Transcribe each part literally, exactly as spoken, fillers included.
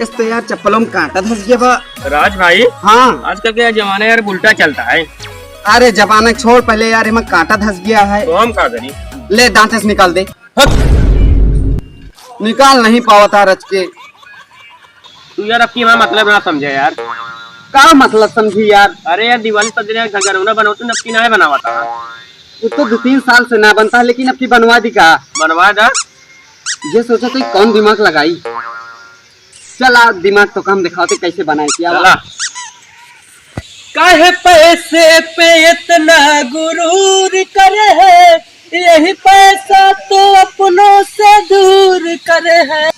इस तो यार चप्पलों में कांटा धस गया बा। राज भाई। हाँ। आजकल के यार जमाना यार उल्टा चलता है। अरे जमाना छोड़, पहले यार इमें कांटा धस गया है। तो हम का करी? ले दांत से निकाल दे। हट। निकाल नहीं पावत है रच के। तू यार अब की हमारा मतलब ना समझे यार। का मतलब समझी यार? अरे यार दिवाली पर दिन घर घरौना बनावत, अब की ना बनावत है। वो तो दो तीन साल से ना बनता है, लेकिन अब की बनवा दी का? बनवा दा। ये सोचा तो कौन दिमाग लगाई। चला दिमाग तो कम दिखाते, कैसे बनाए क्या? चला। काहे पैसे पे इतना गुरूर करे है, यही पैसा तो अपनों से दूर करे है।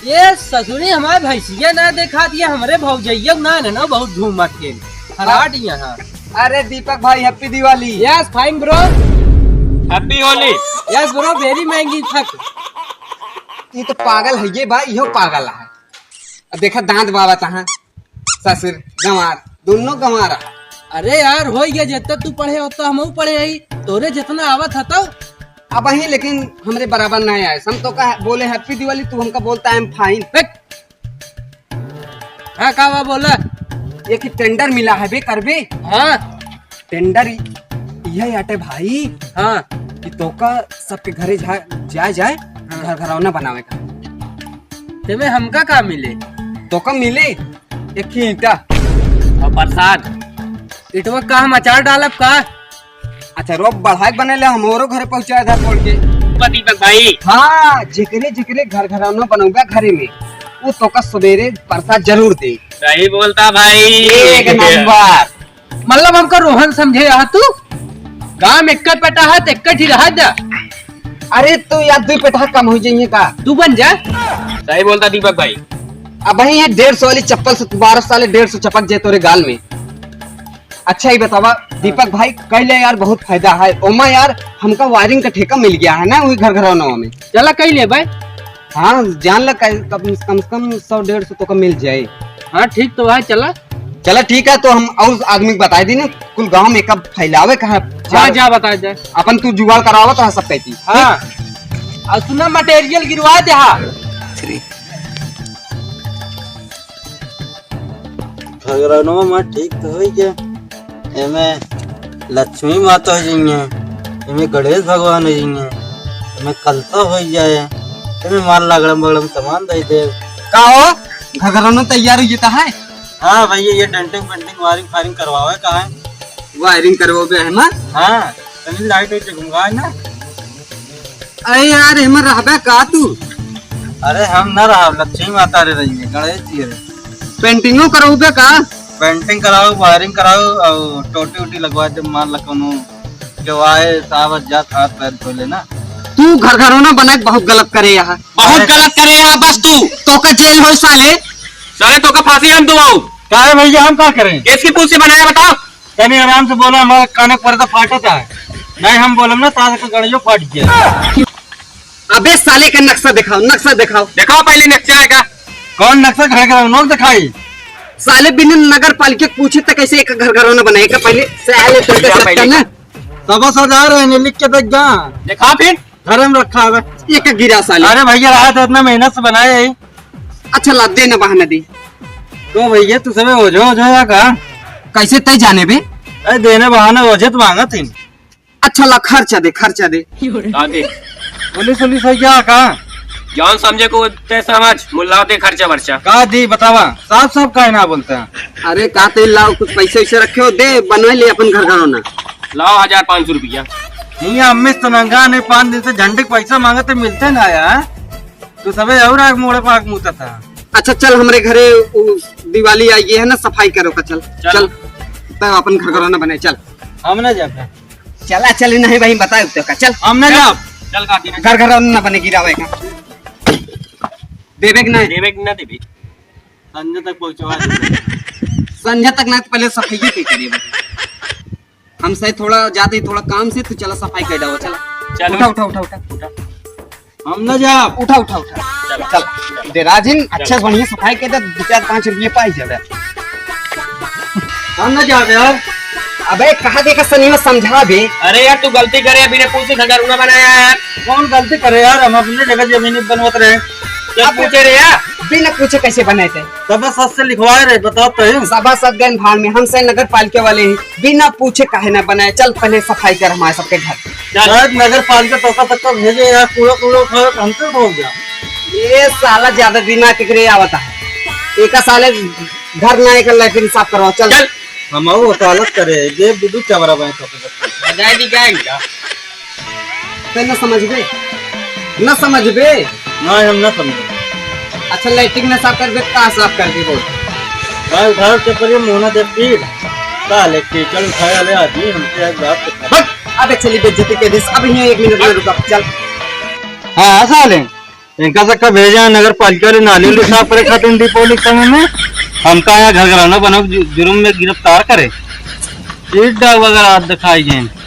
ये ससुरी हमारे भैंसिया ना देखा दिया, हमरे भौजैया ना, ना, ना, बहुत धूम मचेल। हराट यहाँ। अरे दीपक भाई, happy दिवाली। Yes, fine bro। Happy होली। Yes bro, very महंगी थक। ये तो पागल है, ये भाई, यो पागल है। अब देखा दांत बाबा तहाँ, ससुर, गंवार, दोनों गंवारा। अरे यार, हो गया, जितना तू पढ़े उतना हमहू पढ़े हई, तोरे जितना आवत ह तो। अब ही लेकिन हमरे बराबर नहीं आए। हम तो का बोले happy दिवाली, तू हमका बोलता है I'm fine। हट। हाँ, का बा बोला? एक ही tender मिला है बे, करबे? हाँ। Tender इ-, यह आटे भाई। हाँ। कि तोका सबके घरे जा, जाए, जाए, हाँ। घर घरौना बनावे का। तेमे हमका का मिले? तोका मिले एक ही ईंटा। और प्रसाद? ईंटवा का हम अचार डालब का? अच्छा, रोप बढ़ाए के बने ले, हमरो घरे पहुँचाए धा फोड़ के। बा दीपक भाई। हाँ, जेकरे, जेकरे घर घरौना बनौबा घरे में, वो तोका सवेरे प्रसाद जरूर दे। सही बोलता भाई। एक नंबर। मतलब हमका रोहन समझे यहाँ तू? गांव में एक पेटा है, तो एक ही रहा जा। अरे, तू यार, दुई पेटा कम हो जाइए का? तू बन जा। सही बोलता दीपक भाई। अब वही है डेढ़ सौ वाली चप्पल से दोबारा साले डेढ़ सौ चपक जाए तोरे गाल में। अच्छा, ही बतावा दीपक भाई, कइले यार बहुत फायदा है ओमा यार, हमका wiring का ठेका मिल गया है ना, वही घर घरौना में। चला कइले भाई। हाँ, जान ला, कम, कम से कम सौ डेढ़ सौ तो का मिल जाए। हाँ, ठीक तो है, चला। चला, ठीक है, तो हम और आदमी को बताई दी ना, कुल गांव में कब फैलावे कहाँ। हाँ, जा बता दे। अपन तू जुगाड़ करावा तो सब कहती। हाँ। ठीक? और सुना, material गिरवा दे। हाँ। घर घरौनवा में ठीक तो होई के, एमे लक्ष्मी माता हो जाइए, एमे गणेश भगवान हो जाइए, एमे कलसा हो जाए, एमे माल लगड़म बगड़म सामान दे दे। का हो, घर घरौना तैयार हो जाता है? हाँ भैया, ये डेंटिंग पेंटिंग, wiring फायरिंग करवावे का है? Wiring करवावे है ना? हाँ, तनी light वाइट जगमगाए ना। अरे यार, एमे रहबे का तू? अरे हम ना रहब, लक्ष्मी माता रे रही है, गणेश जी रे। पेंटिंगो करौबे का? पेंटिंग कराओ, wiring कराओ और टोटी वोटी लगवा दे, मान ला कोनो केहू आए, साहब जात हाथ पैर धो लेना। तू घर घरौना बना के बहुत गलत करे यहाँ। बहुत अरे गलत करे यहाँ बस तू। तोका जेल हो साले। साले तोका फांसी हम दुआऊ। काहे भैया, हम का करें? केस की पूछ से बनाया बताओ। तनी आराम से बोला, हमारा काने पर तो फाटत है। नहीं हम बोलम ना, तार का गड़ियो फाट गया। अबे साले का नक्शा दिखाओ, नक्शा दिखाओ। दिखाओ पहले नक्शा है का? कौन नक्शा घर का नोट दिखाई? साले बिना नगर पालिका के पूछे तक ऐसे एक घर घरौना बनाए का पहले? साले तो दिखा पहले। ना। सब सजा रहे हैं, लिख के देख जा। दिखा फिर। घर में रखा है। एक गिरा साले। अरे भैया, रहा तो इतना मेहनत से बनाए है। अच्छा ला, दे ना बहाना दी। तो भैया, तू सबे ओझो, ओझो या का? कैसे तय जाने बे? अरे देने बहाना ओझे तो मांगा थी। अच्छा ला, खर्चा दे, खर्चा दे। का दे? पुलिस, पुलिस है क्या का? जौन समझे को तय समझ, मुल्ला दे खर्चा वर्चा। का दी बतावा, साफ साफ काहे ना बोलते हैं? अरे का तेल लाओ, कुछ पैसे वैसे रखे हो, दे, बनवा ले अपन घर घरौना। लाओ हजार पाँच सौ रुपया। नहीं, अम्मी तो नंगा नहीं, पाँच दिन से झंडे के पैसा मांगते मिलते ना यार। तू सबे और आग मोड़े पर आग मुता था। अच्छा चल, हमरे घरे उ दिवाली आई है ना, सफाई करो का, चल। चल। चल, तब अपन घर घरौना बने, चल। हम ना जाबे। चला, चल, नहीं भाई, बताए तो का, चल। हम ना जाब। चल, काकी ना। घर घरौना बने गिरावे का। देवे कि नहीं? देवे कि ना देवे? संझा तक पहुँचवा देबे। संझा तक ना, तो पहले सफाई के करिए। हम सही थोड़ा जाते ही थोड़ा काम से, तू चला सफाई कर डाओ, चला। चलो। उठा, उठा, उठा, उठा, उठा। हम ना जाब। उठा, उठा, उठा। चलो। चल। दे राजिन, अच्छा से बढ़िया सफाई कर दे, दो चार पाँच रुपये पाई जाबे। हम ना जाब यार। अबे कहा देखा सनी में समझा बे। अरे यार तू गलती करे, बिना पूछे घर घरौना बनाया यार। कौन गलती करे यार, हम अपने जगह जमीन बनवत रहे। क्या पूछे रे यार? बिना पूछे कैसे बनाए थे? सभा सद से लिखवाए रहे, बताओ तो ही। सभा सद गए भाड़ में, हमसे नगर पालिका वाले ही बिना पूछे काहे ना बनाए। चल पहले सफाई कर हमारे सबके घर। शायद नगर पालिका तोका तक भेजे यार, कूड़ा कूड़ा उठावे तो हमसे हो गया। ये साला ज्यादा दिमाग के करे आवता है। एका साले घर ना एक लैट्रिन साफ करवाओ, चल। चल। हम वो वकालत करे, ये बुद्धू चवरा बाएं तो। बजाय दी क्या इनका? ते न समझबे, न समझबे। ना, हम ना समझे। अच्छा, लैट्रिन न साफ कर दे, का साफ कर दे बोल? भाई, उधार के पर ये मोहना दे पीर। साले कीचड़ उठाए वाले आदमी हमसे एक बात बता। बस, अबे चली बेइज्जती के दिस, अब यहाँ एक मिनट में रुका, चल। हाँ, साले, इनका सबका भेजा है नगर पालिका वाले नाली उली साफ करे खातिर दीपावली के समय में। हमका यहाँ घर घराना बनो जु-, जुर्म में गिरफ्तार करे। ईट डाल वगैरह हाथ दिखाई गए।